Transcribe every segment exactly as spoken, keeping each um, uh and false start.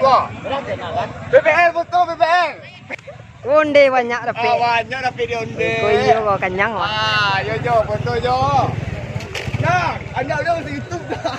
B B L foto, B B L. Onde banyak dapek. Ah, banyak dapek di onde. Ko iyo ko, kanyang ko. Ah, yo jo, foto jo. Nah, anak udah masuk YouTube dah.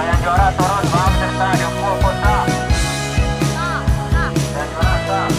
Yang juara turun, maaf, serta diukur kota. Yang juara sah.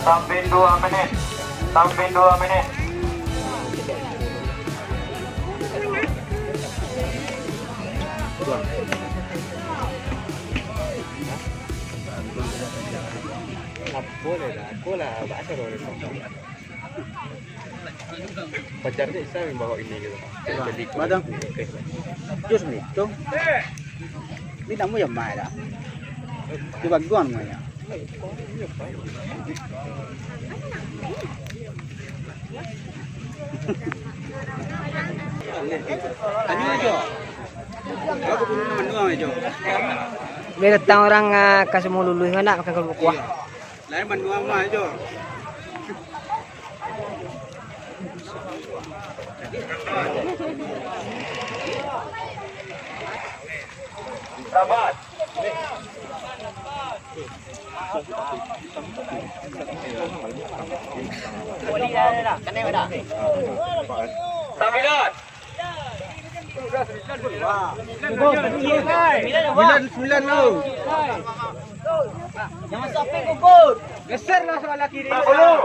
Sampai dua menit. Sampai dua menit. Boleh lah, aku lah, bahasa boleh. Pacar dia bisa membawa ini gitu. Jadi Madam. Oke. Jus ni tu. Ni nak mau yang mai dah. Dia baguan namanya. Tanya aja. Aku dulu nama nuang aja. Biar datang orang, ah, ka semua luluih anak makan kalua kuah. Lain banua mah aja. Sabar. Sambilan. Sembilan, sembilan tu. Jangan sampai gugur. Geser lah sebelah kiri. Sepuluh.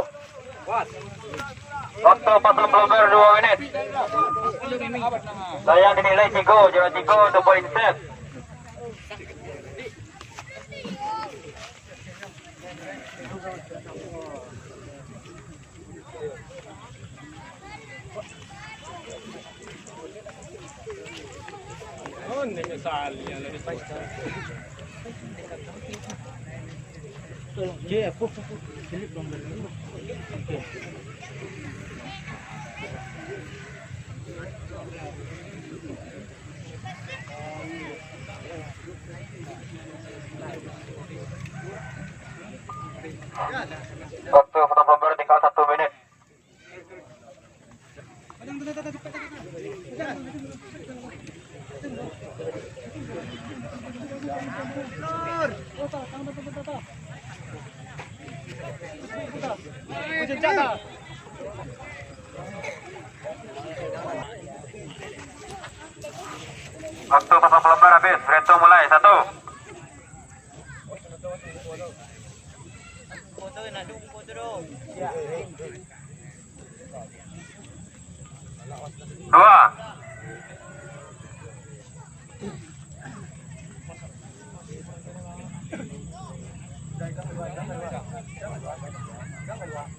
Waktu pasang pelonggar dua menit. Sayang dinilai tiga, juara tiga untuk poin set. Waktu foto pelonggar tinggal satu menit. Waktu pasang pelonggar habis, reto mulai, satu. Dua.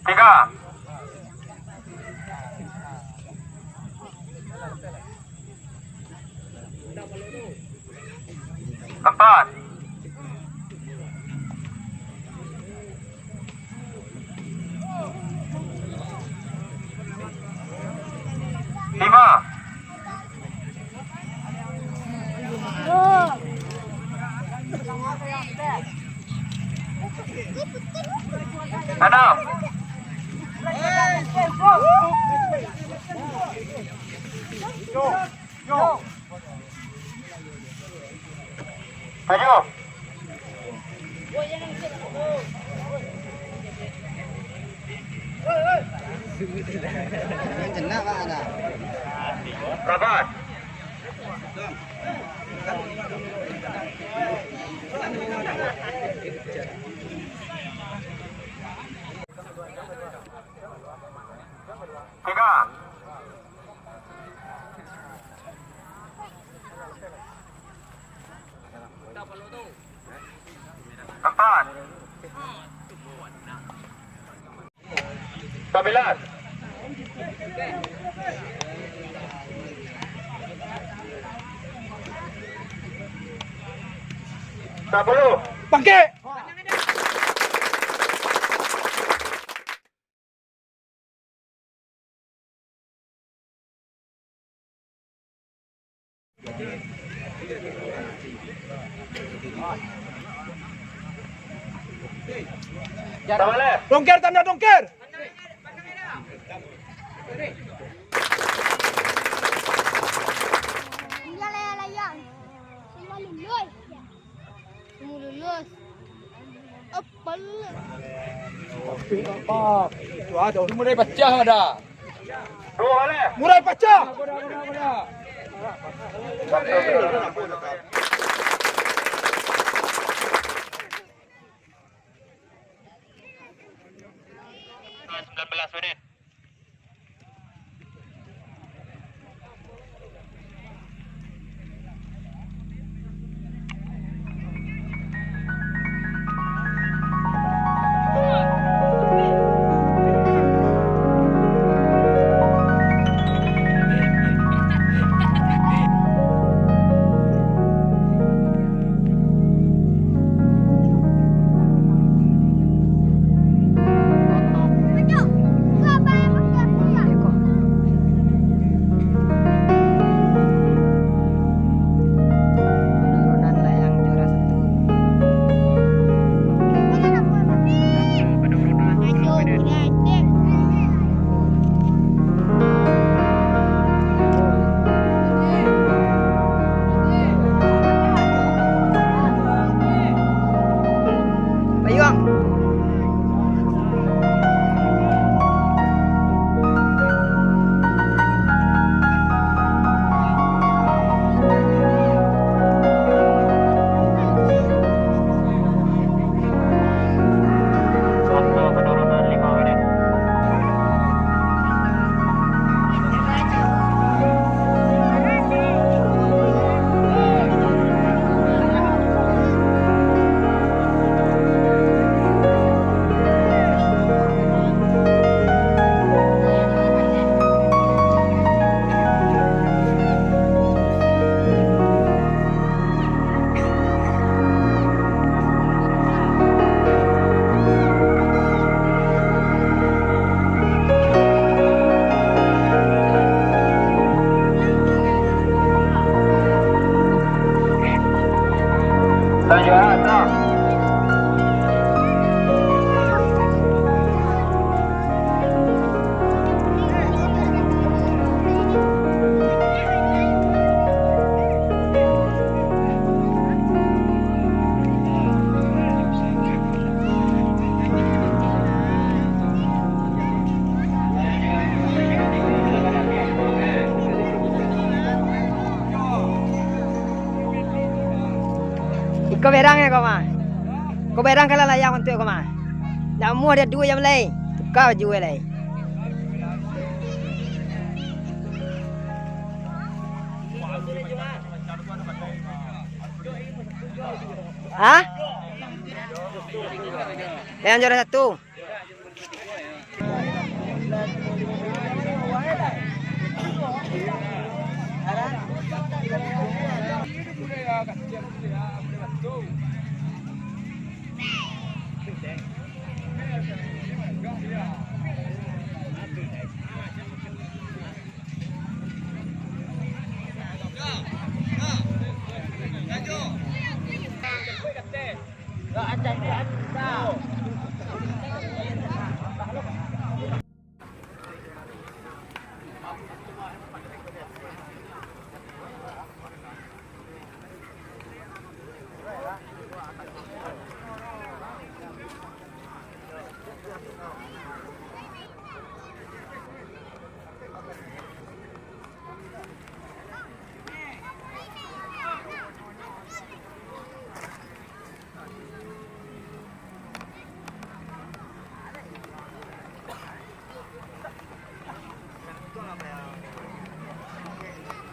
Tiga. Empat. Lima. Enam. Tujuh. Lapan. Tiga. Empat. Sembilan. Sepuluh. Bangkit! Dongker, tanda dongker. Semua lulus. Semua lulus. Apa lu? Tapi apa? Itu ada, mulai pacah ada. Mulai pacah. Sembilan belas menit. Ko berang ya, ko mah. Ko berang kalau layak untuk ko mah. Nak muah dia duit yang lai. Tukar baju lai. Hah? Yang juara satu.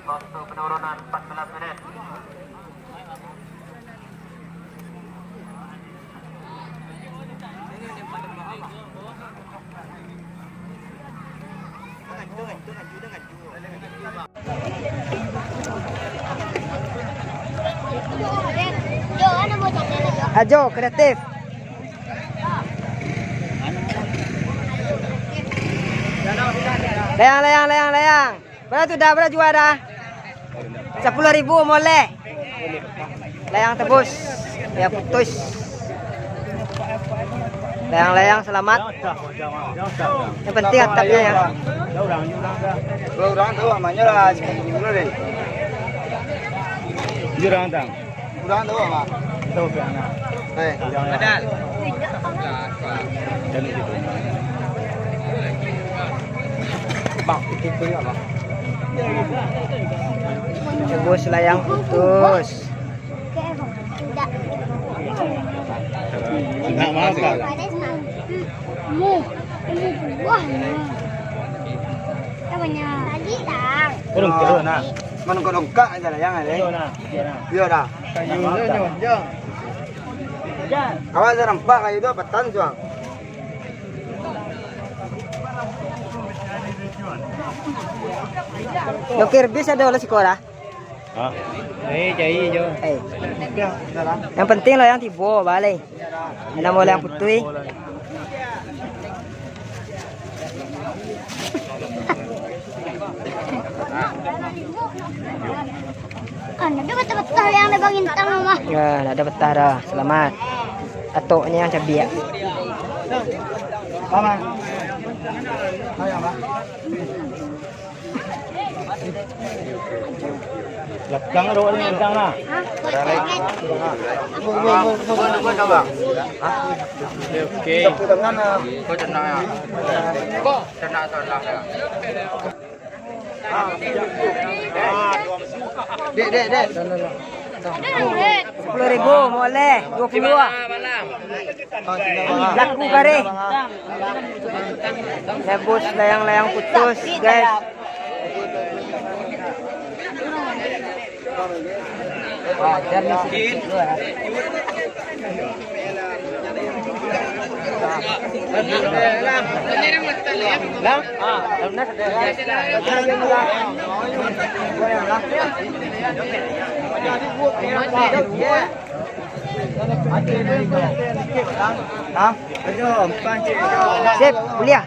Waktu penurunan empat belas menit. Ajo, kreatif. Layang, layang, layang, layang. Bara tu dah, bara jua dah? Sapuluah ribu moleh. Layang tebus. Ya, putus. Layang-layang selamat. Yang penting atapnya ya. Kalau urang tahu amanyo lah, dulu deh. Jurang tang. Urang tahu, Mak? Tahu, Mak. Eh. Padahal. Dan itu. Bang, itu punya, Bang. Tebus layang putus. Nak makan. Mu, mu buah ni. Namanya. Lagi dah. Urang tahu, nak. Manungkak-nungkak aja lah, yang ada. Iyo, nah. Iyo, nah. Iyo, dah. Kayu tu nyonjang. Awak dah nampak kayu tu, patan, Suang. Dokter bis ada oleh sikola. Hah? Eh, cari je. Eh. Yang penting lah yang tibo, balai. Namo lah yang putih. Kan ada betah-betah yang ada bang intang mah. Ya, ada betah dah. Selamat. Atok ni yang cabiak. Mama. Ayo, Mak. Belakang rawak ni, belakang lah. Oke, oke. Kau tenang ya. Kau tenang, tenang ya. Dek, dek, dek. Sepuluh ribu, moleh, dua puluh ah. Laku kareh. Tebus layang-layang putus, guys. Sip, kuliah.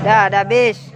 Dah, dah habis.